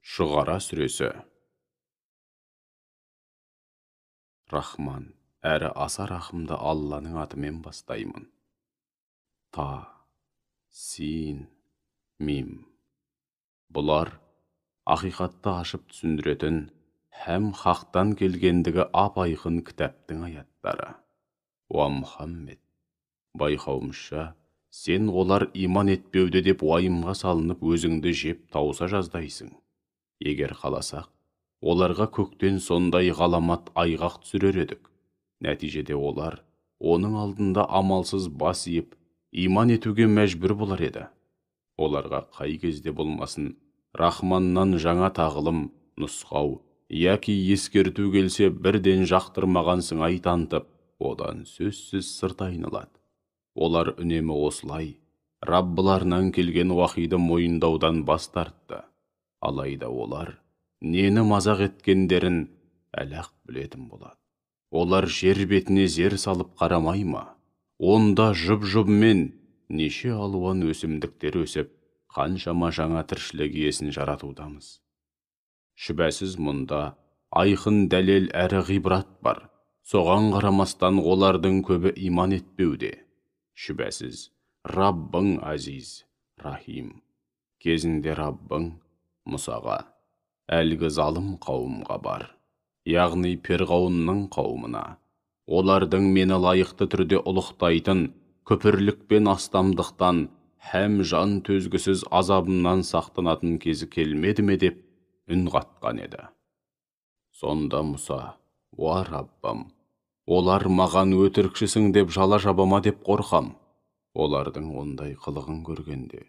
Шұғара сүресі. Рахман, әрі аса рахымды Алланың атымен бастаймын. Та, Син, Мим. Бұлар ақиқатты ашып түсіндіретін һәм хақтан келгендігі ап-айқын кітаптың аяттары. Уа Мұхаммед, байқауымызша, сен олар иман етпеуде деп уайымға салынып өзіңді жеп тауса жаздайсың. Егер қаласақ, оларға көктен сондай ғаламат айғақ түсірер едік. Нәтижеде олар оның алдында амалсыз бас иіп, иман етуге мәжбүр болар еді. Оларға қай кезде болмасын, Рахманнан жаңа тағылым, нұсқау, яки ескерту келсе бірден жақтырмаған сыңай танытып, одан сөзсіз сырт айналады. Олар үнемі осылай, Раббыларынан келген уахиді мойындаудан бас тартты. Алайда олар нені мазақ еткендерін әлі-ақ білетін болады. Олар жер бетіне зер салып қарамай ма? Онда жұп-жұбымен неше алуан өсімдіктер өсіп, қаншама жаңа тіршілік иесін жаратудамыз. Шүбәсіз мұнда айқын дәлел әрі ғибрат бар. Соған қарамастан олардың көбі иман етпеуде. Шүбәсіз Раббың азиз, рахим. Кезінде Раббың Мұсаға, әлгі залым қауымға бар, яғни Перғауынның қауымына. Олардың мені лайықты түрде ұлықтайтын күпірлік пен астамдықтан һәм жан төзгісіз азабымнан сақтанатын кезі келмеді ме деп үн қатқан еді. Сонда Мұса, уа Раббым, олар маған өтірікшісің деп жала жабама деп қорқам. Олардың ондай қылығын көргенде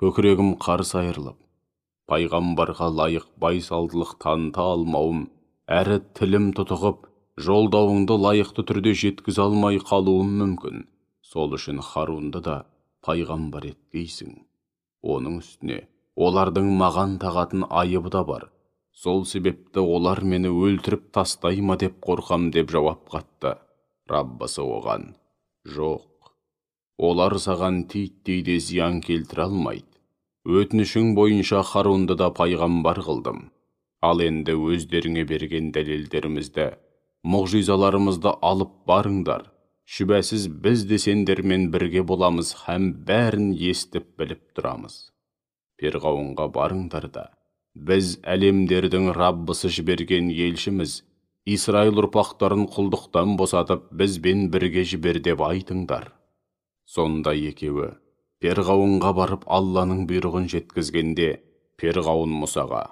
көкірегім қарс айырылып, пайғамбарға лайық байсалдылық таныта алмауым, әрі тілім тұтығып, жолдауыңды лайықты түрде жеткізе алмай қалуым мүмкін. Сол үшін Харунды да пайғамбар еткейсің. Оның үстіне олардың маған тағатын айыбы да бар. Сол себепті олар мені өлтіріп тастай ма деп қорқам деп жауап қатты. Раббысы оған, жоқ, олар саған титтей де зиян келтіре алмайды. Өтінішің бойынша Харунды да пайғамбар қылдым. Ал енді өздеріңе берген дәлелдерімізді, мұғжизаларымызды алып барыңдар. Шүбәсіз біз де сендермен бірге боламыз һәм бәрін естіп біліп тұрамыз. Перғауынға барыңдар да, біз әлемдердің Раббысы жіберген елшіміз, Исраил ұрпақтарын құлдықтан босатып, бізбен бірге жібер деп айтыңдар. Сонда екеуі Перғауынға барып Алланың бұйрығын жеткізгенде, Перғауын Мұсаға,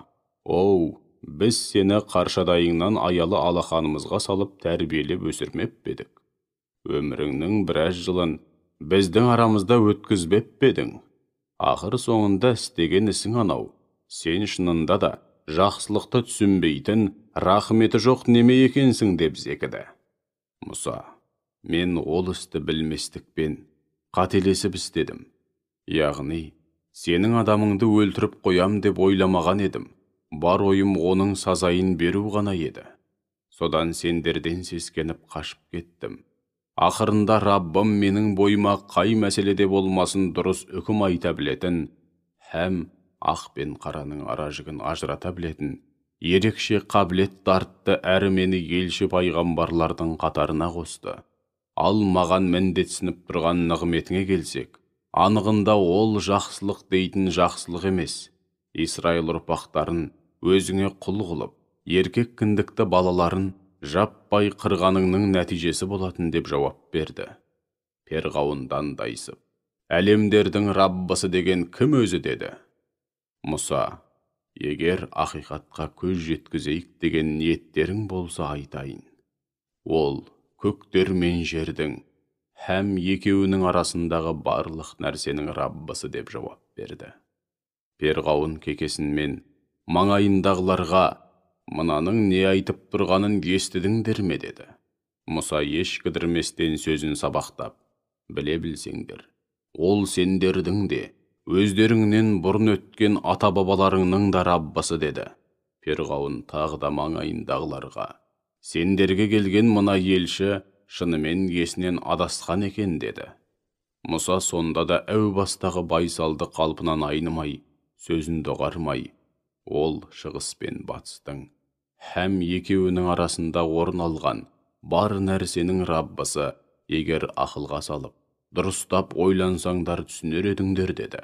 «Оу, біз сені қаршадайыңнан аялы алақанымызға салып тәрбиелеп өсірмеп пе едік? Өміріңнің біраз жылын біздің арамызда өткізбеп пе едің? Ақыр соңында істеген ісің анау, сен шынында да жақсылықты түсінбейтін, рахметі жоқ неме екенсің» деп зекіді. Мұса, мен ол істі білместікпен қателесіп істедім. Яғни, сенің адамыңды өлтіріп қоям деп ойламаған едім. Бар ойым оның сазайын беру ғана еді. Содан сендерден сескеніп қашып кеттім. Ақырында Раббым менің бойыма қай мәселеде болмасын дұрыс үкім айта білетін, һәм ақ пен қараның ара жігін ажырата білетін, ерекше қабілет тартты әрі мені елші пайғамбарлардың қатарына қосты. Ал маған міндетсініп тұрған нығметіңе келсек, анығында ол жақсылық дейтін жақсылық емес. Исраил ұрпақтарын өзіңе құл қылып, еркек кіндікті балаларын жаппай қырғаныңның нәтижесі болатын деп жауап берді. Перғауындан дайсып, әлемдердің Раббысы деген кім өзі деді. Мұса, егер ақиқатқа көз жеткізейік деген ниеттерің болса айтайын. Ол көктер мен жердің, һәм екеуінің арасындағы барлық нәрсенің Раббысы деп жауап берді. Перғауын кекесінмен маңайындағыларға, мынаның не айтып тұрғанын естідіңдер ме деді. Мұса еш кідірместен сөзін сабақтап, біле білсеңдер, ол сендердің де, өздеріңнен бұрын өткен ата-бабаларыңның да Раббысы деді. Перғауын тағы да маңайындағыларға, сендерге келген мына елші шынымен есінен адасқан екен деді. Мұса сонда да әу бастағы байсалды қалпынан айнымай, сөзін доғармай, Ол шығыс пен батыстың һәм екеуінің арасында орын алған бар нәрсенің Раббысы, егер ақылға салып, дұрыстап ойлансаңдар түсінер едіңдер, деді.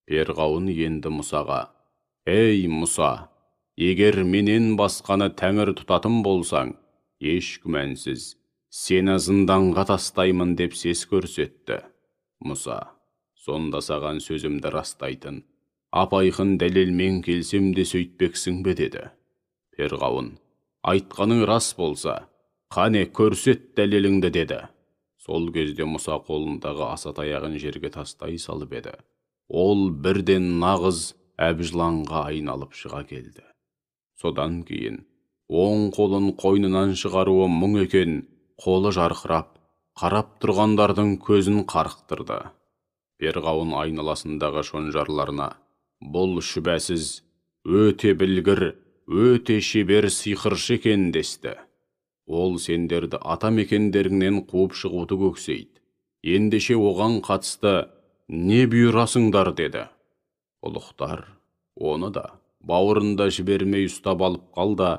Перғауын енді Мұсаға: «Ей, Мұса, егер менен басқаны тәңір тұтатын болсаң, еш күмәнсіз сені зынданға тастаймын», деп сес көрсетті. Мұса: «Сонда саған сөзімді растайтын ап-айқын дәлелмен келсем де сөйтпексің бе?» деді. Перғауын: «Айтқаның рас болса, қане көрсет дәлеліңді», деді. Сол кезде Мұса қолындағы аса таяғын жерге тастай салып еді. Ол бірден нағыз әбжыланға айналып шыға келді. Содан кейін оң қолын қойнынан шығаруы мұң екен, қолы жарқырап, қарап тұрғандардың көзін қарықтырды. Перғауын айналасындағы шонжарларына: «Бұл шүбәсіз өте білгір, өте шебер сиқыршы екен», десті. «Ол сендерді ата мекендеріңнен қуып шығуды көксейді. Ендеше оған қатысты не бұйырасыңдар?» деді. Ұлықтар оны да бауырында жібермей ұстап алып қал да,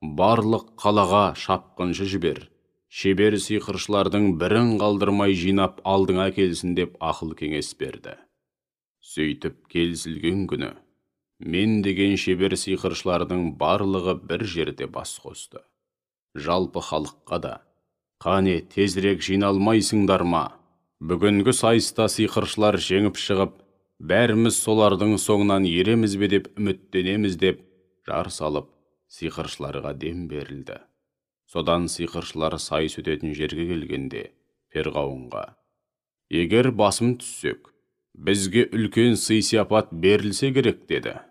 барлық қалаға шапқыншы жібер, шебер сиқыршылардың бірін қалдырмай жинап алдыңа келсін, деп ақыл кеңес берді. Сөйтіп келісілген күні мен деген шебер сиқыршылардың барлығы бір жерде бас қосты. Жалпы халыққа да: «Қане, тезірек жиналмайсыңдар ма? Бүгінгі сайыста сиқыршылар жеңіп шығып, бәріміз солардың соңынан ереміз бе деп үміттенеміз», деп жар салып, сиқыршыларға дем берілді. Содан сиқыршылар сайыс өтетін жерге келгенде Перғауынға: «Егер басым түссек, бізге үлкен сый-сияпат берілсе керек», деді.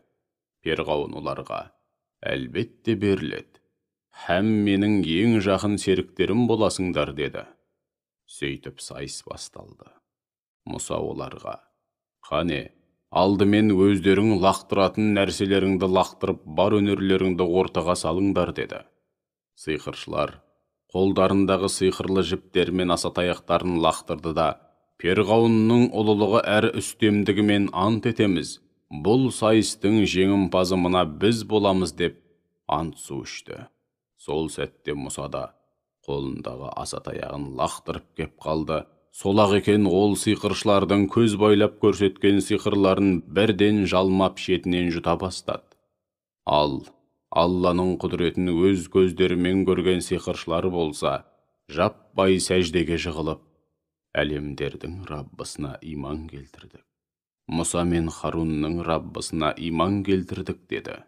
Перғауын оларға: «Әлбетте беріледі, һәм менің ең жақын серіктерім боласыңдар», деді. Сөйтіп сайыс басталды. Мұса оларға: «Қане, алдымен өздерің лақтыратын нәрселеріңді лақтырып, бар өнерлеріңді ортаға салыңдар», деді. Сиқыршылар қолдарындағы сиқырлы жіптер мен асатаяқтарын лақтырды да, «Перғауынның ұлылығы әрі үстемдігімен ант етеміз, бұл сайыстың жеңімпазы мына біз боламыз», деп ант су ішті. Сол сәтте Мұса да қолындағы асатаяғын лақтырып кеп қалды. Сол-ақ екен, ол сиқыршылардың көз байлап көрсеткен сиқырларын бірден жалмап шетінен жұта бастады. Ал Алланың құдіретін өз көздерімен көрген сиқыршылар болса, жаппай сәждеге жығылып, «Әлемдердің Раббысына иман келтірдік, Мұса мен Харунның Раббысына иман келтірдік», деді.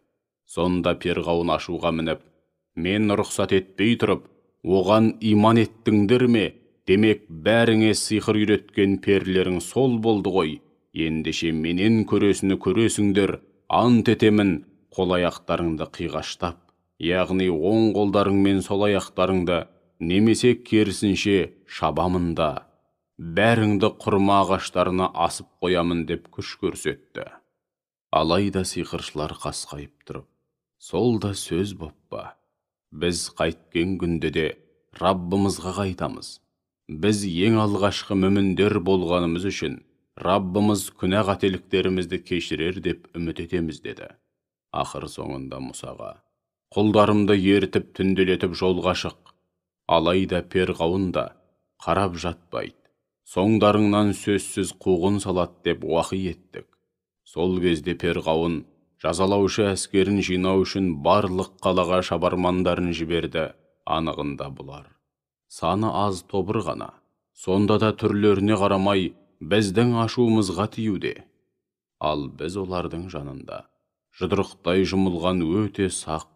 Сонда Перғауын ашуға мініп: «Мен рұқсат етпей тұрып, оған иман еттіңдер ме? Демек, бәріңе сиқыр үйреткен перілерің сол болды ғой. Ендеше менен көресіні көресіңдер, ант етемін, қол аяқтарыңды қиғаштап, яғни оң қолдарыңмен сол аяқтарыңды, немесе керісінше шабамын да, бәріңді құрма ағаштарына асып қоямын», деп күш көрсетті. Алайда сиқыршылар қасқайып тұрып: «Сол да сөз боп па? Біз қайткен күнде де Раббымызға қайтамыз. Біз ең алғашқы мүміндер болғанымыз үшін Раббымыз күнә қателіктерімізді кешірер деп үміт етеміз», деді. Ақыр соңында Мұсаға: «Құлдарымды ертіп түнделетіп жолға шық. Алайда Перғауын да қарап жатпайды, соңдарыңнан сөзсіз қуғын салады», деп уақи еттік. Сол кезде Перғауын жазалаушы әскерін жинау үшін барлық қалаға шабармандарын жіберді. Анығында бұлар саны аз тобыр ғана, сонда да түрлеріне қарамай біздің ашуымызға тиюде. Ал біз олардың жанында жұдырықтай жұмылған өте сақ,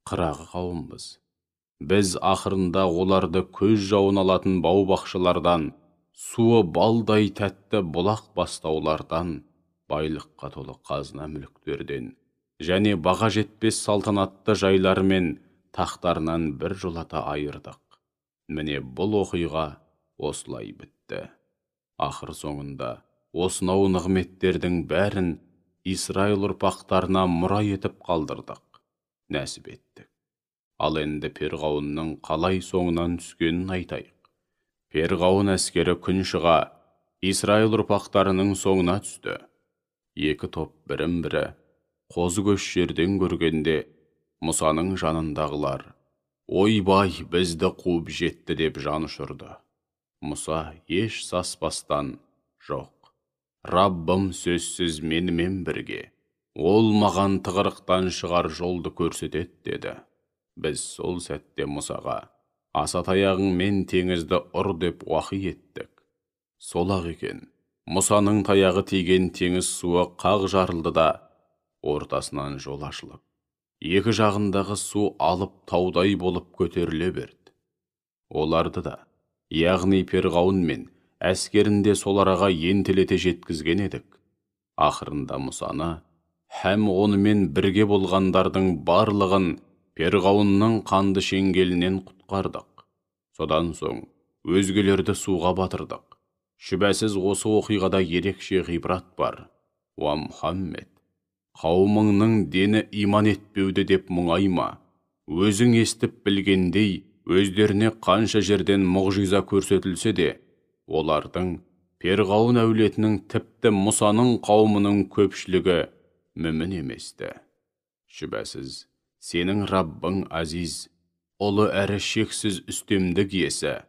қырағы қауымбыз. Біз ақырында оларды көз жауын алатын бау-бақшалардан, суы балдай тәтті бұлақ бастаулардан, байлыққа толы қазына мүліктерден және баға жетпес салтанатты жайлар мен тақтарынан бір жолата айырдық. Міне, бұл оқиға осылай бітті. Ақыр соңында осынау нығметтердің бәрін Исраил ұрпақтарына мұра етіп қалдырдық, нәсіп еттік. Ал енді Перғауынның қалай соңынан түскенін айтайық. Перғауын әскері күн шыға Исраил ұрпақтарының соңына түсті. Екі топ бірін-бірі Қозы көш жерден көргенде Мұсаның жанындағылар: «Ойбай, бізді қуып жетті», – деп жан ұшырды. Мұса еш саспастан: «Жоқ, Раббым сөзсіз менімен бірге, ол маған тығырықтан шығар жолды көрсетеді», – деді. Біз сол сәтте Мұсаға: «Аса таяғыңмен теңізді ұр», – деп уахи еттік. Сол-ақ екен, Мұсаның таяғы тиген теңіз суы қақ жарылды да, ортасынан жол ашылып, екі жағындағы су алып таудай болып көтеріле берді. Оларды да, яғни Перғауын мен әскерін де сол араға ентелете жеткізген едік. Ақырында Мұсаны һәм онымен бірге болғандардың барлығын Перғауынның қанды шеңгелінен құтқардық. Содан соң өзгелерді суға батырдық. Шүбәсіз осы оқиғада ерекше ғибрат бар. Уа Мұхаммед, қауымыңның дені иман етпеуді деп мұңайма. Өзің естіп білгендей, өздеріне қанша жерден мұғжиза көрсетілсе де, олардың Перғауын әулетінің, тіпті Мұсаның қауымының көпшілігі мүмін еместі. Шүбәсіз сенің Раббың азиз, ұлы әрі шексіз үстемдік иесі,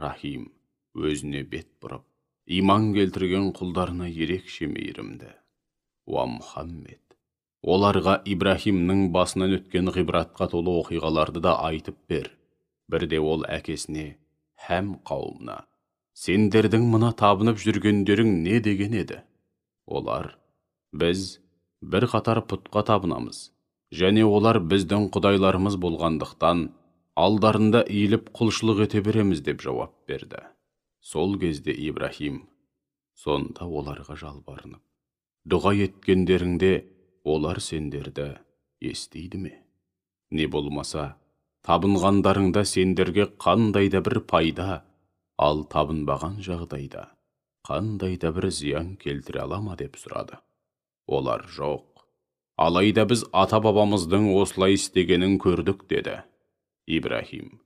Рахим, өзіне бет бұрып, иман келтірген құлдарына ерекше мейірімді. Уа Мұхаммед, оларға Ибраһимнің басынан өткен ғибратқа толы оқиғаларды да айтып бер. Бірде ол әкесіне һәм қауымына: «Сендердің мына табынып жүргендерің не?» деген еді. Олар: «Біз бір қатар пұтқа табынамыз, және олар біздің құдайларымыз болғандықтан алдарында иіліп құлшылық ете береміз», деп жауап берді. Сол кезде Ибраһим сонда оларға жалбарынып: «Дұға еткендеріңде олар сендерді естиді ме? Не болмаса, табынғандарыңда сендерге қандай да бір пайда, ал табынбаған жағдайда қандай да бір зиян келтіре ала ма?» деп сұрады. Олар: «Жоқ, алайда біз ата-бабамыздың осылай істегенін көрдік», – деді. Ибраһим: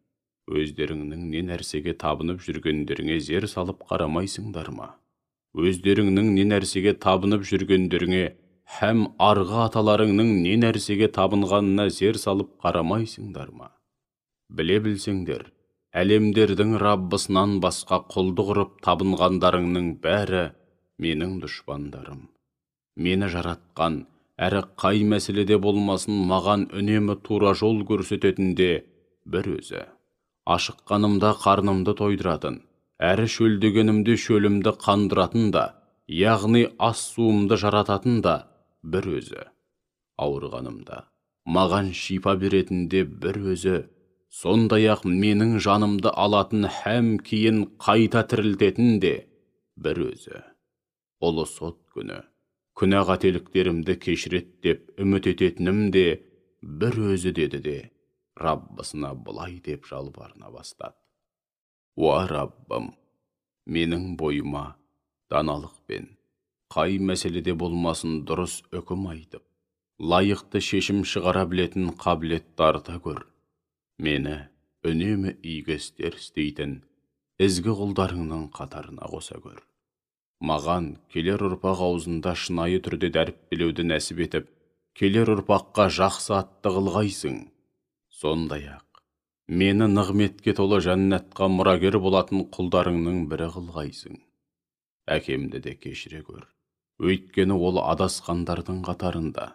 «Өздеріңнің не нәрсеге табынып жүргендеріңе зер салып қарамайсыңдар ма? Өздеріңнің не нәрсеге табынып жүргендеріңе һәм арғы аталарыңның не нәрсеге табынғанына зер салып қарамайсыңдар ма? Біле білсеңдер, әлемдердің Раббысынан басқа құлдық ұрып табынғандарыңның бәрі менің дұшпандарым. Мені жаратқан, әрі қай мәселеде болмасын маған үнемі тура жол көрсететін де бір өзі. Ашыққанымда қарнымды тойдыратын, әрі шөлдегенімде шөлімді қандыратын да, яғни ас суымды жарататын да бір өзі. Ауырғанымда маған шипа беретін де бір өзі, сондай-ақ менің жанымды алатын һәм кейін қайта тірілтетін де бір өзі. Ұлы сот күні күнә қателіктерімді кешіреді деп үміт ететінім де бір өзі», деді де, Раббысына былай деп жалбарына бастады: «Уа Раббым, менің бойыма даналықпен қай мәселеде болмасын дұрыс үкім айтып, лайықты шешім шығара білетін қабілет дарыта көр. Мені үнемі игі істер істейтін ізгі құлдарыңның қатарына қоса көр. Маған келер ұрпақ аузында шынайы түрде дәріптелеуді нәсіп етіп, келер ұрпаққа жақсы атты қылғайсың. Сондай-ақ мені нығметке толы жәннатқа мұрагер болатын құлдарыңның бірі қылғайсың. Әкемді де кешіре көр, өйткені ол адасқандардың қатарында.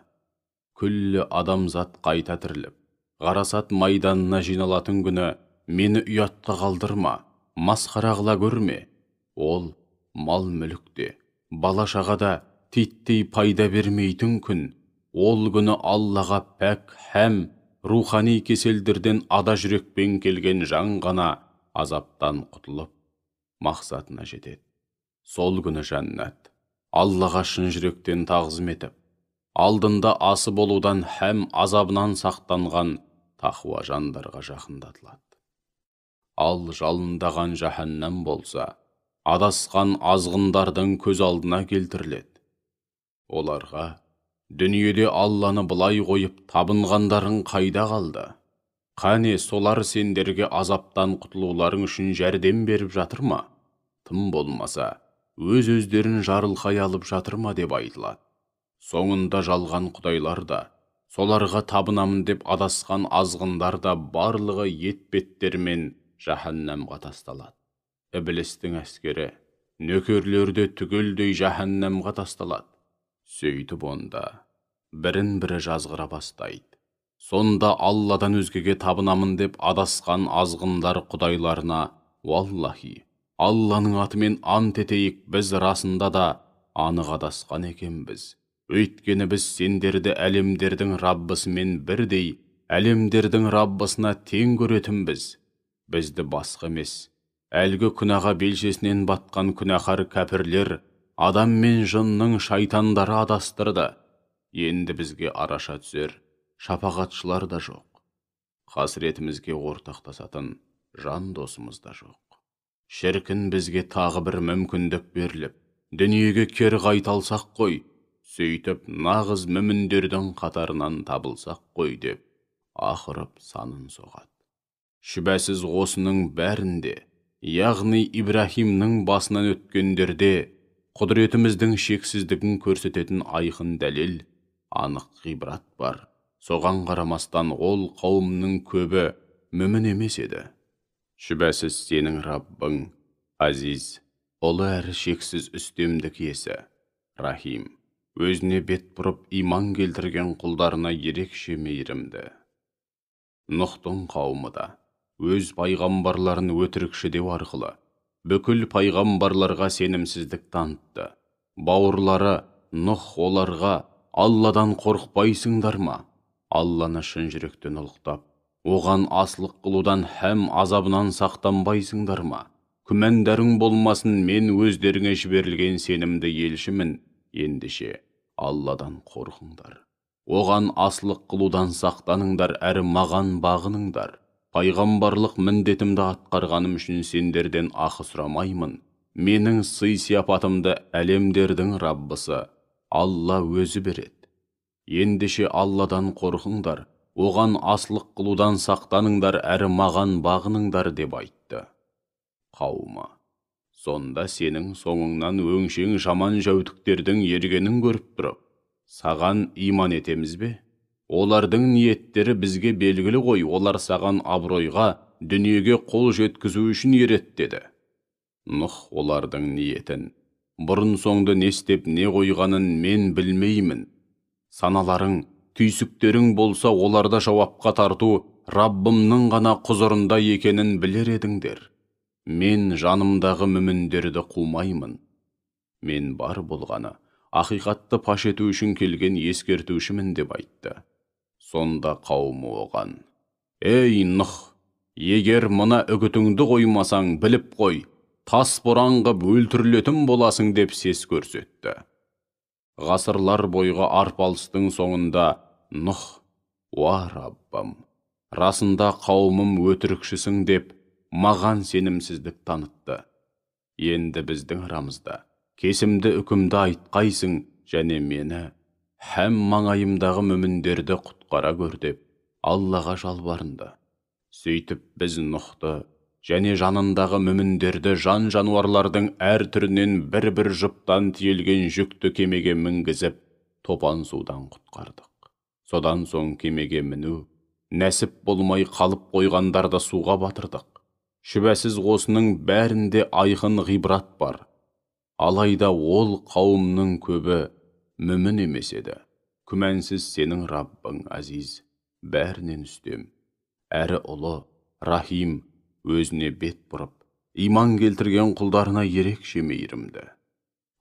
Күллі адамзат қайта тіріліп, ғарасат майданына жиналатын күні мені ұятқа қалдырма, масқара қыла көрме. Ол мал-мүлік те, бала-шаға да титтей пайда бермейтін күн. Ол күні Аллаға пәк һәм рухани кеселдерден ада жүрекпен келген жан ғана азаптан құтылып, мақсатына жетеді. Сол күні жәннат Аллаға шын жүректен тағзым етіп, алдында асы болудан һәм азабынан сақтанған тақуа жандарға жақындатылады. Ал жалындаған жаһаннам болса, адасқан азғындардың көз алдына келтіріледі. Оларға: «Дүниеде Алланы былай қойып табынғандарың қайда қалды? Қане, солар сендерге азаптан құтылуларың үшін жәрдем беріп жатыр ма? Тым болмаса, өз-өздерін жарылқай алып жатыр ма?» деп айтылады. Соңында жалған құдайлар да, соларға табынамын деп адасқан азғындар да барлығы етбеттермен жаһаннамға тасталады. Іблістің әскері, нөкерлері де түгелдей жаһаннамға тасталады. Сөйтіп онда бірін-бірі жазғыра бастайды. Сонда Алладан өзгеге табынамын деп адасқан азғындар құдайларына: «Уаллахи, Алланың атымен ант етейік, біз расында да анық адасқан екенбіз. Өйткені біз сендерді әлемдердің Раббысымен бірдей, әлемдердің Раббысына тең көретінбіз. Бізді басқа емес, әлгі күнәға белшесінен батқан күнәһар кәпірлер, адам мен жынның шайтандары адастырды. Енді бізге араша түсер шапағатшылар да жоқ. Қасіретімізге ортақтасатын жан досымыз да жоқ. Шіркін, бізге тағы бір мүмкіндік беріліп, дүниеге кері қайта алсақ қой, сөйтіп нағыз мүміндердің қатарынан табылсақ қой», деп ақырып санын соғады. Шүбәсіз, осының бәрінде, яғни Ибраһимнің басынан өткендерде, құдіретіміздің шексіздігін көрсететін айқын дәлел, анық ғибрат бар. Соған қарамастан ол қауымның көбі мүмін емес еді. Шүбәсіз, сенің Раббың Азиз, ұлы әрі шексіз үстемдік иесі, Рахим, өзіне бет бұрып иман келтірген құлдарына ерекше мейірімді. Нұхтың қауымы да өз пайғамбарларын өтірікші деу арқылы бүкіл пайғамбарларға сенімсіздік танытты. Бауырлары Нұх оларға: «Алладан қорықпайсыңдар ма? Алланы шын жүректен ұлықтап, оған асылық қылудан һәм азабынан сақтанбайсыңдар ма? Күмәндарың болмасын, мен өздеріңе жіберілген сенімді елшімін. Ендеше Алладан қорқыңдар, оған асылық қылудан сақтаныңдар әрі маған бағыныңдар. Пайғамбарлық міндетімді атқарғаным үшін сендерден ақы сұрамаймын. Менің сый-сияпатымды әлемдердің Раббысы Алла өзі береді. Ендеше Алладан қорқыңдар, оған асылық қылудан сақтаныңдар әрі маған бағыныңдар», деп айтты. Қауымы: «Сонда сенің соңыңнан өңшең жаман жәутіктердің ергенін көріп тұрып, саған иман етеміз бе? Олардың ниеттері бізге белгілі ғой, олар саған абыройға, дүниеге қол жеткізу үшін ереді», деді. Нұх олардың ниетін, бұрын соңды не істеп не қойғанын мен білмеймін. Саналарың, түйсіктерің болса, оларды жауапқа тарту Раббымның ғана құзырында екенін білер едіңдер. Мен жанымдағы мүміндерді қумаймын. Мен бар болғаны ақиқатты паш ету үшін келген ескертушімін», деп айтты. Сонда қауымы оған: «Ей, Нұх, егер мына үгітіңді қоймасаң, біліп қой, тас боран қып өлтірілетін боласың», деп сес көрсетті. Ғасырлар бойғы арпалыстың соңында Нұх: «Уа Раббым, расында қауымым өтірікшісің деп маған сенімсіздік танытты. Енді біздің арамызда кесімді үкімді айтқайсың және мені һәм маңайымдағы мүміндерді құтқара көр», деп Аллаға жалбарынды. Сөйтіп біз Нұхты және жанындағы мүміндерді жан-жануарлардың әр түрінен бір-бір жұптан тиелген жүкті кемеге мінгізіп, топан судан құтқардық. Содан соң кемеге міну нәсіп болмай қалып қойғандарды суға батырдық. Шүбәсіз, осының бәрінде айқын ғибрат бар. Алайда ол қауымның көбі мүмін емес еді. Күмәнсіз, сенің Раббың Азиз, бәрінен үстем, әрі ұлы, Рахим, өзіне бет бұрып, иман келтірген құлдарына ерекше мейірімді.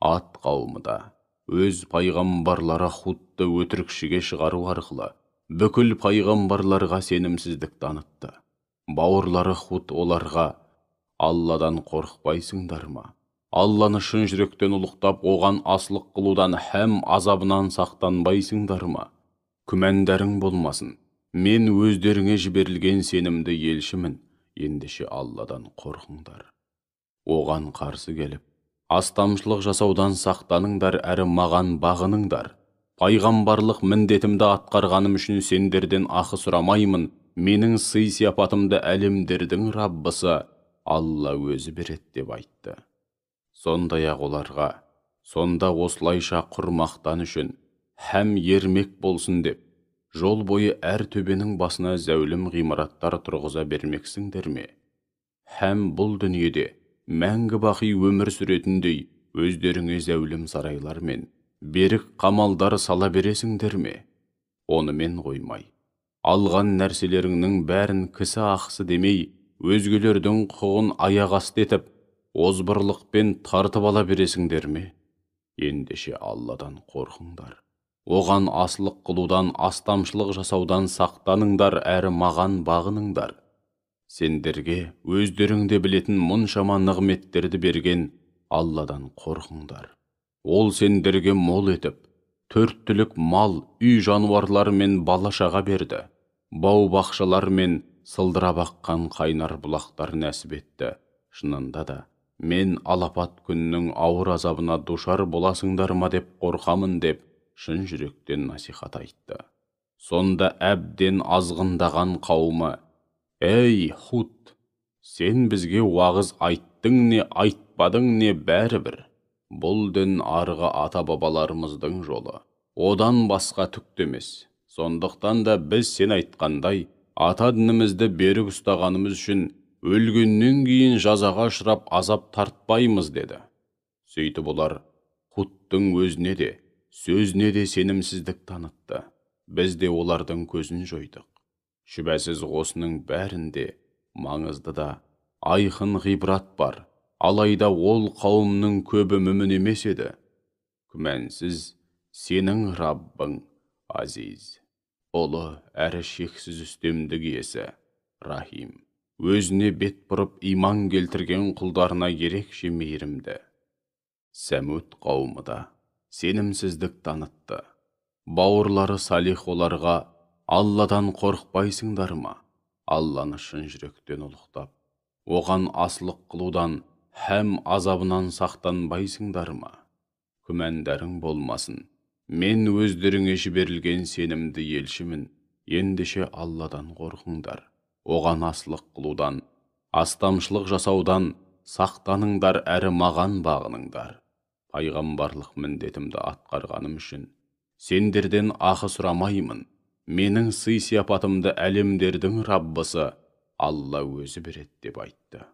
Ат қауымы да өз пайғамбарлары Худты өтірікшіге шығару арқылы бүкіл пайғамбарларға сенімсіздік танытты. Бауырлары Худ оларға: «Алладан қорықпайсыңдар ма? Алланы шын жүректен ұлықтап, оған асылық қылудан һәм азабынан сақтанбайсыңдар ма? Күмәндарың болмасын, мен өздеріңе жіберілген сенімді елшімін. Ендеше Алладан қорқыңдар. Оған қарсы келіп, астамшылық жасаудан сақтаныңдар әрі маған бағыныңдар. Пайғамбарлық міндетімді атқарғаным үшін сендерден ақы сұрамаймын. Менің сый-сияпатымды әлемдердің Раббысы Алла өзі береді», деп айтты. Сондай-ақ оларға: «Сонда осылайша құр мақтан үшін һәм ермек болсын деп, жол бойы әр төбенің басына зәулім ғимараттар тұрғыза бермексіңдер ме? Һәм бұл дүниеде мәңгі бақи өмір сүретіндей өздеріңе зәулім сарайлар мен берік қамалдар сала бересіңдер ме? Онымен қоймай, алған нәрселеріңнің бәрін кісі ақысы демей, өзгелердің құқығын аяқ асты етіп, озбырлықпен тартып ала бересіңдер ме? Ендеше Алладан қорқыңдар. Оған асылық қылудан, астамшылық жасаудан сақтаныңдар, әрі маған бағыныңдар. Сендерге өздерің де білетін мұншама нығметтерді берген Алладан қорқыңдар. Ол сендерге мол етіп, төрт түлік мал, үй жануарлары мен бала-шаға берді. Бау-бақшалар мен сылдырап аққан қайнар бұлақтар нәсіп етті. Шынында да, мен алапат күннің ауыр азабына душар боласыңдар ма деп қорқамын деп шын жүректен насихат айтты. Сонда әбден азғындаған қауымы: «Ей, Худ, сен бізге уағыз айттың не, айтпадың не, бәрібір. Бұл дін арғы ата-бабаларымыздың жолы. Одан басқа түк те емес. Сондықтан да біз сен айтқандай ата дінімізді берік ұстағанымыз үшін өлгеннен кейін жазаға ұшырап азап тартпаймыз» деді. Сөйтіп олар Худтың өзіне де, сөзіне де сенімсіздік танытты. Біз де олардың көзін жойдық. Шүбәсіз осының бәрінде маңызды да айқын ғибрат бар. Алайда ол қауымның көбі мүмін емес еді. Күмәнсіз сенің Раббың Азиз, ұлы әрі шексіз үстемдік иесі, Рахим, өзіне бет бұрып иман келтірген құлдарына ерекше мейірімді. Сәмуд қауымы да сенімсіздік танытты. Бауырлары Салих оларға: «Алладан қорықпайсыңдар ма? Алланы шын жүректен ұлықтап, оған асылық қылудан һәм азабынан сақтанбайсыңдар ма? Күмәндарың болмасын, мен өздеріңе жіберілген сенімді елшімін. Ендеше Алладан қорқыңдар, оған асылық қылудан, астамшылық жасаудан сақтаныңдар, әрі маған бағыныңдар. Пайғамбарлық міндетімді атқарғаным үшін сендерден ақы сұрамаймын. Менің сый-сияпатымды әлемдердің Раббысы Алла өзі береді» деп айтты.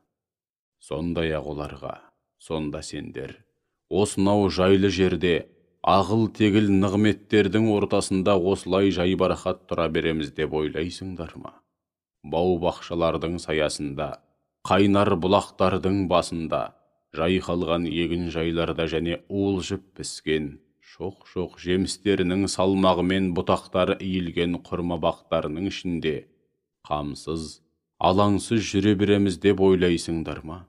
Сондай-ақ оларға: «Сонда сендер осынау жайлы жерде ағыл-тегіл нығметтердің ортасында осылай жайбарақат тұра береміз деп ойлайсыңдар ма? Бау-бақшалардың саясында, қайнар бұлақтардың басында, жайқалған егін жайларда және уылжып піскен шоқ-шоқ жемістерінің салмағымен бұтақтары иілген құрма бақтарының ішінде қамсыз, алаңсыз жүре береміз деп ойлайсыңдар ма?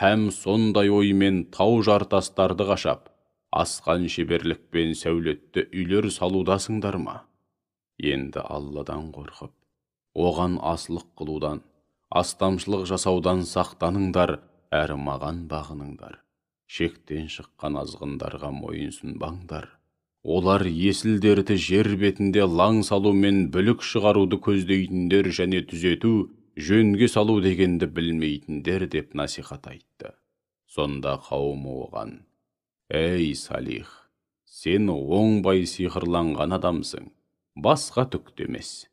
Һәм сондай оймен тау жартастарды қашап, асқан шеберлікпен сәулетті үйлер салудасыңдар ма? Енді Алладан қорқып, оған асылық қылудан, астамшылық жасаудан сақтаныңдар, әрі маған бағыныңдар. Шектен шыққан азғындарға мойынсұнбаңдар. Олар есілдерді жер бетінде лаң салумен бүлік шығаруды көздейтіндер және түзету, жөнге салу дегенді білмейтіндер» деп насихат айтты. Сонда қауымы оған: «Ей, Салих, сен оңбай сиқырланған адамсың, басқа түк те емес.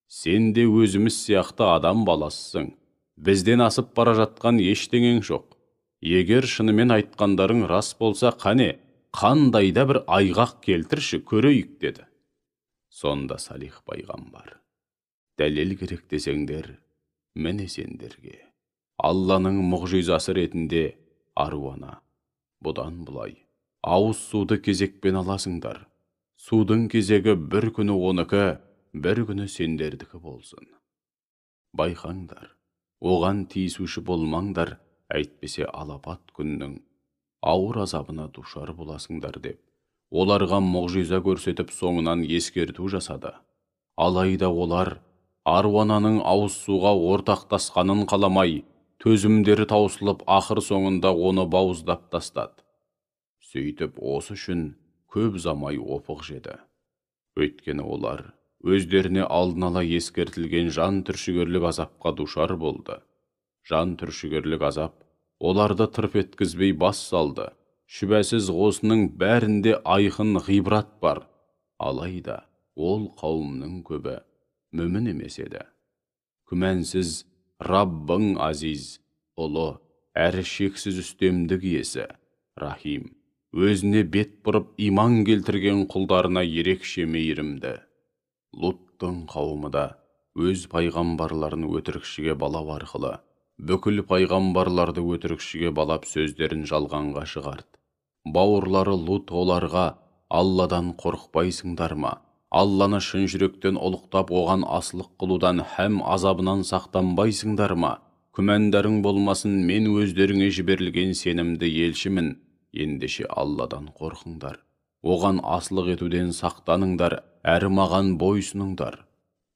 Сен де өзіміз сияқты адам баласысың, бізден асып бара жатқан ештеңең жоқ. Егер шынымен айтқандарың рас болса, қане, қандай да бір айғақ келтірші, көрейік» деді. Сонда Салих пайғамбар: «Дәлел керек десеңдер, міне сендерге Алланың мұғжизасы ретінде аруана. Бұдан былай ауыз суды кезекпен аласыңдар. Судың кезегі бір күні оныкі, бір күні сендердікі болсын. Байқаңдар, оған тиісуші болмаңдар, әйтпесе алапат күннің ауыр азабына душар боласыңдар» деп оларға мұғжиза көрсетіп, соңынан ескерту жасады. Алайда олар аруананың ауыз суға ортақтасқанын қаламай, төзімдері таусылып, ақыр соңында оны бауыздап тастады. Сөйтіп осы үшін көп ұзамай опық жеді. Өйткені олар өздеріне алдын ала ескертілген жан түршігерлік азапқа душар болды. Жан түршігерлік азап оларды тырп еткізбей бас салды. Шүбәсіз осының бәрінде айқын ғибрат бар. Алайда ол қауымның көбі мүмін емес еді. Күмәнсіз Раббың азиз, ұлы, әрі шексіз үстемдік иесі, Рахим, өзіне бет бұрып иман келтірген құлдарына ерекше мейірімді. Луттың қауымы да өз пайғамбарларын өтірікшіге балау арқылы бүкіл пайғамбарларды өтірікшіге балап сөздерін жалғанға шығарды. Бауырлары Лут оларға: Алладан қорықпайсыңдар ма? Алланы шын жүректен ұлықтап, оған асылық қылудан һәм азабынан сақтанбайсыңдар ма? Күмәндарың болмасын, мен өздеріңе жіберілген сенімді елшімін. Ендеше Алладан қорқыңдар, оған асылық етуден сақтаныңдар, әрі маған бойсұныңдар.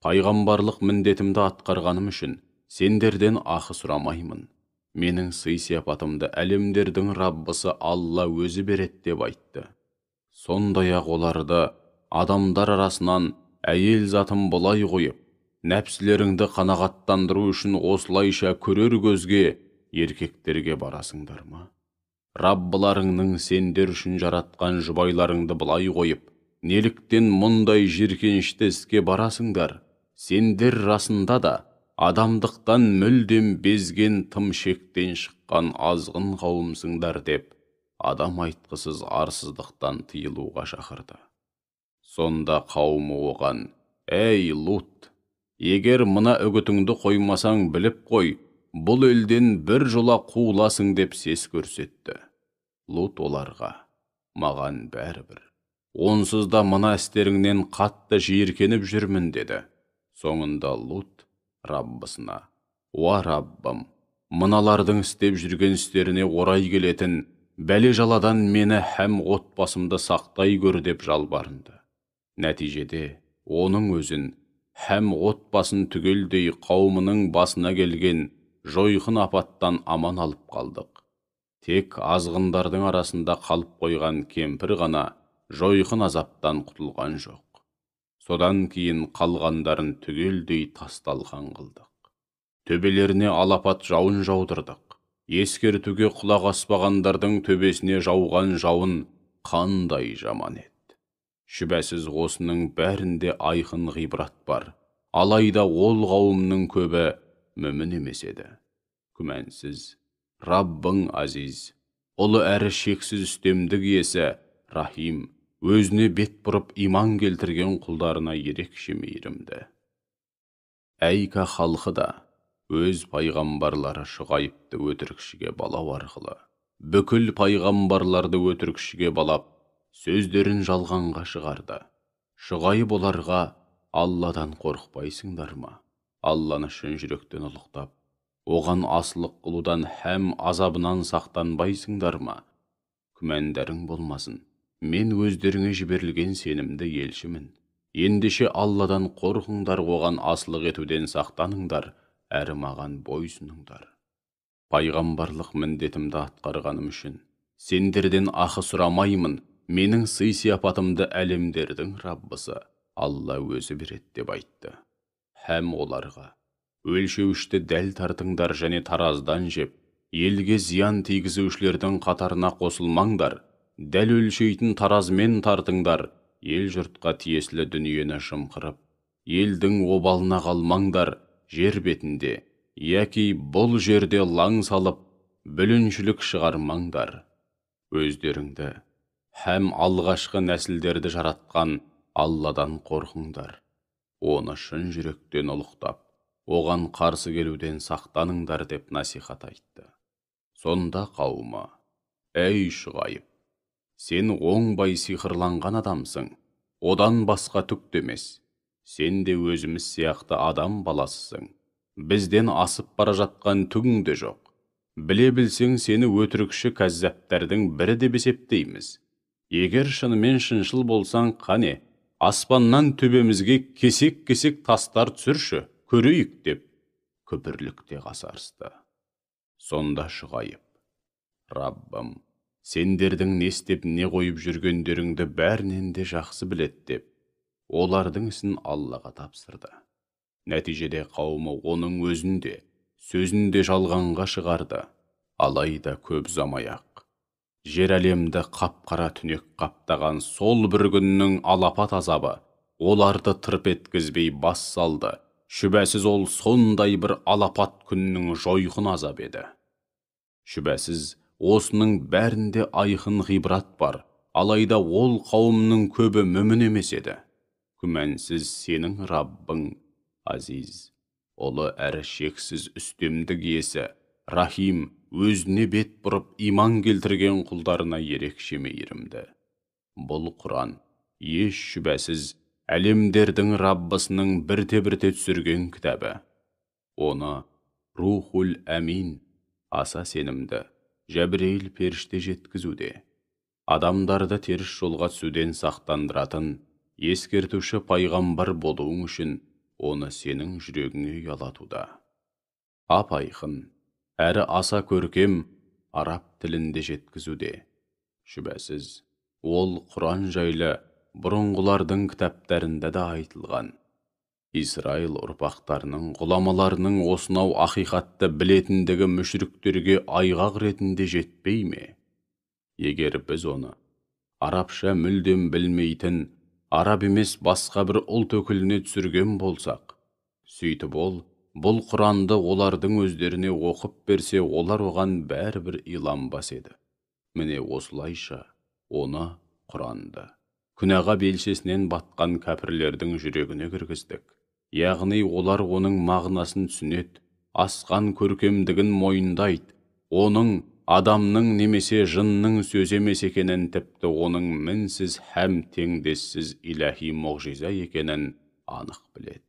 Пайғамбарлық міндетімді атқарғаным үшін сендерден ақы сұрамаймын. Менің сый-сияпатымды әлемдердің Раббысы Алла өзі береді деп айтты. Сондай-ақ оларды адамдар арасынан әйел затын былай қойып, нәпсілеріңді қанағаттандыру үшін осылайша көрер көзге еркектерге барасыңдар ма? Раббыларыңның сендер үшін жаратқан жұбайларыңды былай қойып, неліктен мұндай жиіркенішті іске барасыңдар? Сендер расында да адамдықтан мүлдем безген, тым шектен шыққан азғын қауымсыңдар деп адам айтқысыз арсыздықтан тыйылуға шақырды. Сонда қауымы оған: «Әй Лут, егер мына үгітіңді қоймасаң, біліп қой, бұл елден бір жола қуыласың» деп сес көрсетті. Лут оларға: «Маған бәрібір, онсыз да мына істеріңнен қатты жиіркеніп жүрмін» деді. Соңында Лут Раббысына: «Уа Раббым, мыналардың істеп жүрген істеріне орай келетін бәле-жаладан мені һәм отбасымды сақтай көр» деп жалбарынды. Нәтижеде оның өзін һәм отбасын түгелдей қауымының басына келген жойқын апаттан аман алып қалдық. Тек азғындардың арасында қалып қойған кемпір ғана жойқын азаптан құтылған жоқ. Содан кейін қалғандарын түгелдей тас-талқан қылдық. Төбелеріне алапат жауын жаудырдық. Ескертуге құлақ аспағандардың төбесіне жауған жауын қандай жаман еді. Шүбәсіз осының бәрінде айқын ғибрат бар. Алайда ол қауымның көбі мүмін емес еді. Күмәнсіз Раббың азиз, ұлы әрі шексіз үстемдік иесі, Рахим, өзіне бет бұрып иман келтірген құлдарына ерекше мейірімді. Әйка халқы да өз пайғамбарлары Шұғайыпты өтірікшіге балау арқылы бүкіл пайғамбарларды өтірікшіге балап, сөздерін жалғанға шығарды. Шұғайып оларға: «Алладан қорықпайсыңдар ма? Алланы шын жүректен ұлықтап, оған асылық қылудан һәм азабынан сақтанбайсыңдар ма? Күмәндарың болмасын, мен өздеріңе жіберілген сенімді елшімін. Ендеше Алладан қорқыңдар, оған асылық етуден сақтаныңдар, әрі маған бойсұныңдар. Пайғамбарлық міндетімді атқарғаным үшін сендерден ақы сұрамаймын. Менің сый-сияпатымды әлемдердің Раббысы Алла өзі береді» деп айтты. Һәм оларға: «Өлшеуішті дәл тартыңдар және тараздан жеп, елге зиян тигізушілердің қатарына қосылмаңдар. Дәл өлшейтін таразмен тартыңдар, ел жұртқа тиесілі дүниені жымқырып, елдің обалына қалмаңдар, жер бетінде, яки бұл жерде лаң салып, бүліншілік шығармаңдар. Өздеріңді һәм алғашқы нәсілдерді жаратқан Алладан қорқыңдар. Оны шын жүректен ұлықтап, оған қарсы келуден сақтаныңдар» деп насихат айтты. Сонда қауымы: «Әй Шұғайып, сен оңбай сиқырланған адамсың, одан басқа түк те емес. Сен де өзіміз сияқты адам баласысың. Бізден асып бара жатқан түгің де жоқ. Біле білсең, сені өтірікші кәззаптардың бірі деп есептейміз. Егер шынымен шыншыл болсаң, қане, аспаннан төбемізге кесек-кесек тастар түсірші, көрейік» деп күпірлікте қасарысты. Сонда Шұғайып: «Раббым, сендердің не істеп не қойып жүргендеріңді бәрінен де жақсы біледі» деп олардың ісін Аллаға тапсырды. Нәтижеде қауымы оның өзін де, сөзін де жалғанға шығарды. Алайда көп ұзамай-ақ Жер әлемді қап-қара түнек қаптаған сол бір күннің алапат азабы оларды тырп еткізбей бас салды. Шүбәсіз ол сондай бір алапат күннің жойқын азабы еді. Шүбәсіз осының бәрінде айқын ғибрат бар, алайда ол қауымның көбі мүмін емес еді. Күмәнсіз сенің Раббың Азиз, ұлы әрі шексіз үстемдік иесі, Рахим, өзіне бет бұрып иман келтірген құлдарына ерекше мейірімді. Бұл Құран еш шүбәсіз әлемдердің Раббысының бірте-бірте түсірген кітабы. Оны Рухул Әмин, аса сенімді Жәбірейіл періште жеткізуде. Адамдарды теріс жолға түсуден сақтандыратын ескертуші пайғамбар болуың үшін оны сенің жүрегіңе ұялатуда. Ап-айқын, әрі аса көркем араб тілінде жеткізуде. Шүбәсіз, ол Құран жайлы бұрынғылардың кітаптарында да айтылған. Исраил ұрпақтарының ғұламаларының осынау ақиқатты білетіндігі мүшриктерге айғақ ретінде жетпей ме? Егер біз оны арабша мүлдем білмейтін, араб емес басқа бір ұлт өкіліне түсірген болсақ, сөйтіп ол бұл Құранды олардың өздеріне оқып берсе, олар оған бәрібір иланбас еді. Міне осылайша оны, Құранды, күнәға белшесінен батқан кәпірлердің жүрегіне кіргіздік. Яғни олар оның мағынасын түсінеді, асқан көркемдігін мойындайды, оның адамның немесе жынның сөзі емес екенін, тіпті оның мінсіз һәм теңдессіз иләһи мұғжиза екенін анық біледі.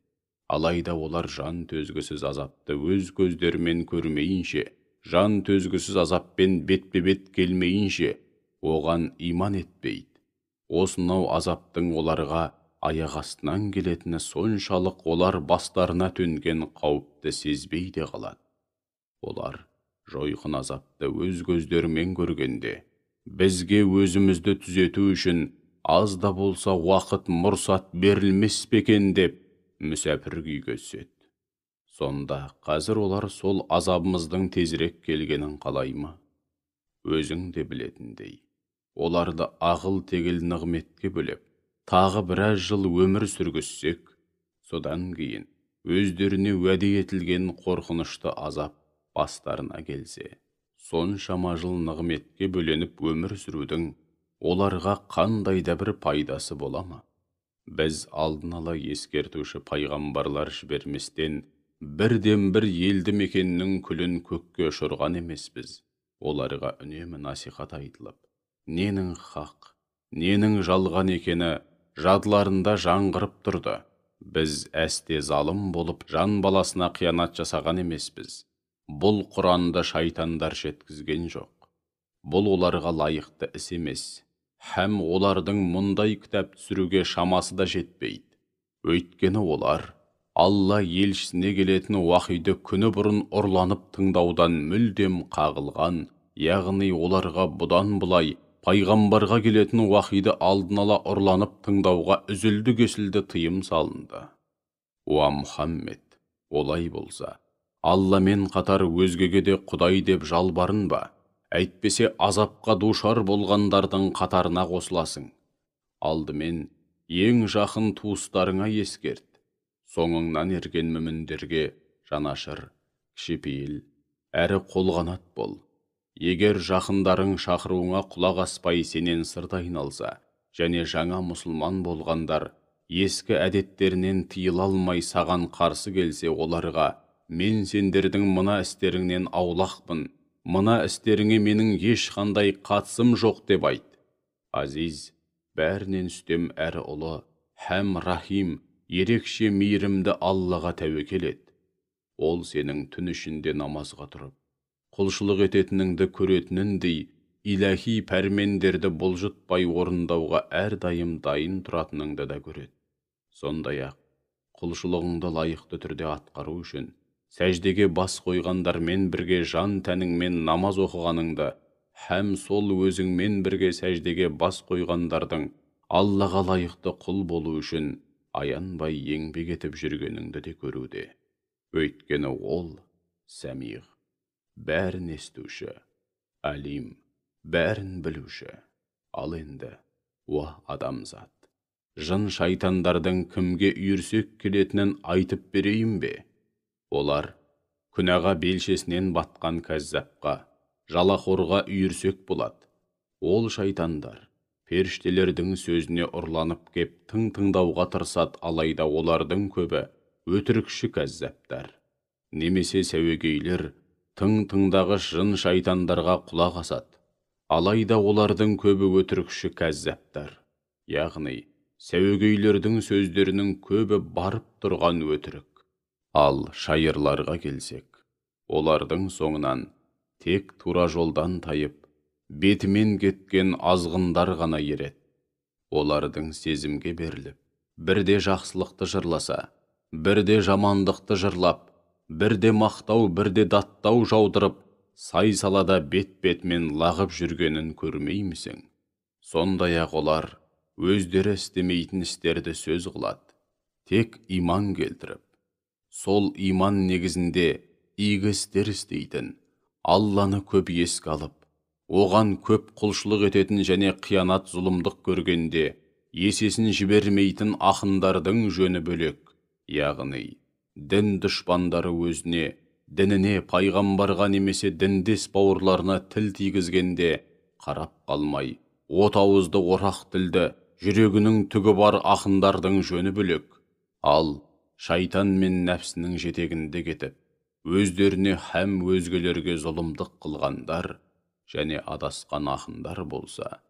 Алайда олар жан төзгісіз азапты өз көздерімен көрмейінше, жан төзгісіз азаппен бетпе-бет келмейінше, оған иман етпейді. Осынау азаптың оларға аяқ астынан келетіні соншалық, олар бастарына төнген қауіпті сезбей де қалады. Олар жойқын азапты өз көздерімен көргенде, бізге өзімізді түзету үшін аз да болса уақыт мұрсат берілмес пе екен деп мүсәпір күйге түседі. Сонда қазір олар сол азабымыздың тезірек келгенін қалай ма? Өзің де білетіндей, оларды ағыл-тегіл нығметке бөлеп, тағы біраз жыл өмір сүргізсек, содан кейін өздеріне уәде етілген қорқынышты азап бастарына келсе, соншама жыл нығметке бөленіп өмір сүрудің оларға қандай да бір пайдасы бола ма? Біз алдын ала ескертуші пайғамбарлар жіберместен бірден бір елді мекеннің күлін көкке ұшырған емеспіз. Оларға үнемі насихат айтылып, ненің хақ, ненің жалған екені жадыларында жаңғырып тұрды. Біз әсте залым болып жан баласына қиянат жасаған емеспіз. Бұл Құранды шайтандар жеткізген жоқ. Бұл оларға лайықты іс емес. Һәм олардың мұндай кітап түсіруге шамасы да жетпейді. Өйткені олар Алла елшісіне келетін уахиді күні бұрын ұрланып тыңдаудан мүлдем қағылған, яғни оларға бұдан былай пайғамбарға келетін уахиді алдын ала ұрланып тыңдауға үзілді-кесілді тыйым салынды. Уа Мұхаммед, олай болса, Алламен қатар өзгеге де Құдай деп жалбарынба, әйтпесе азапқа душар болғандардың қатарына қосыласың. Алдымен ең жақын туыстарыңа ескерт, соңыңнан ерген мүміндерге жанашыр, кішіпейіл, әрі қолғанат бол. Егер жақындарың шақыруыңа құлақ аспай сенен сырт айналса, және жаңа мұсылман болғандар ескі әдеттерінен тыйыла алмай саған қарсы келсе, оларға мен сендердің мына істеріңнен аулақпын, мына істеріңе менің ешқандай қатысым жоқ деп айт. Азиз, бәрінен үстем әрі ұлы, һәм Рахим, ерекше мейірімді Аллаға тәуекел ет. Ол сенің түн ішінде намазға тұрып, құлшылық ететініңді көретініндей, иләһи пәрмендерді бұлжытпай орындауға әрдайым дайын тұратыныңды да көреді. Сондай-ақ, құлшылығыңды лайықты түрде атқару үшін сәждеге бас қойғандармен бірге жан тәніңмен намаз оқығаныңды, һәм сол өзіңмен бірге сәждеге бас қойғандардың Аллаға лайықты құл болу үшін аянбай еңбек етіп жүргеніңді де көруде. Өйткені ол Сәмиғ, бәрін естуші, Алим, бәрін білуші. Ал енді, уа адамзат, жын шайтандардың кімге үйірсек келетінін айтып берейін бе? Олар күнәға белшесінен батқан кәззапқа, жалақорға үйірсек болады. Ол шайтандар періштелердің сөзіне ұрланып кеп тың тыңдауға тырысады, алайда олардың көбі өтірікші кәззаптар. Немесе сәуегейлер тың тыңдағыш жын шайтандарға құлақ асады, алайда олардың көбі өтірікші кәззаптар. Яғни сәуегейлердің сөздерінің көбі барып тұрған өтірік. Ал шайырларға келсек, олардың соңынан тек тура жолдан тайып, бетімен кеткен азғындар ғана ереді. Олардың сезімге беріліп, бірде жақсылықты жырласа, бірде жамандықты жырлап, бірде мақтау, бірде даттау жаудырып, сай салада бет-бетімен лағып жүргенін көрмеймісің? Сондай-ақ олар өздері істемейтін істерді сөз қылады, тек иман келтіріп, сол иман негізінде игі істер істейтін, Алланы көп еске алып, оған көп құлшылық ететін және қиянат зұлымдық көргенде есесін жібермейтін ақындардың жөні бөлек. Яғни дін дұшпандары өзіне, дініне, пайғамбарға немесе діндес бауырларына тіл тигізгенде қарап қалмай, от ауызды орақ тілді, жүрегінің түгі бар ақындардың жөні бөлек. Ал шайтан мен нәпсінің жетегінде кетіп, өздеріне һәм өзгелерге зұлымдық қылғандар және адасқан ақындар болса,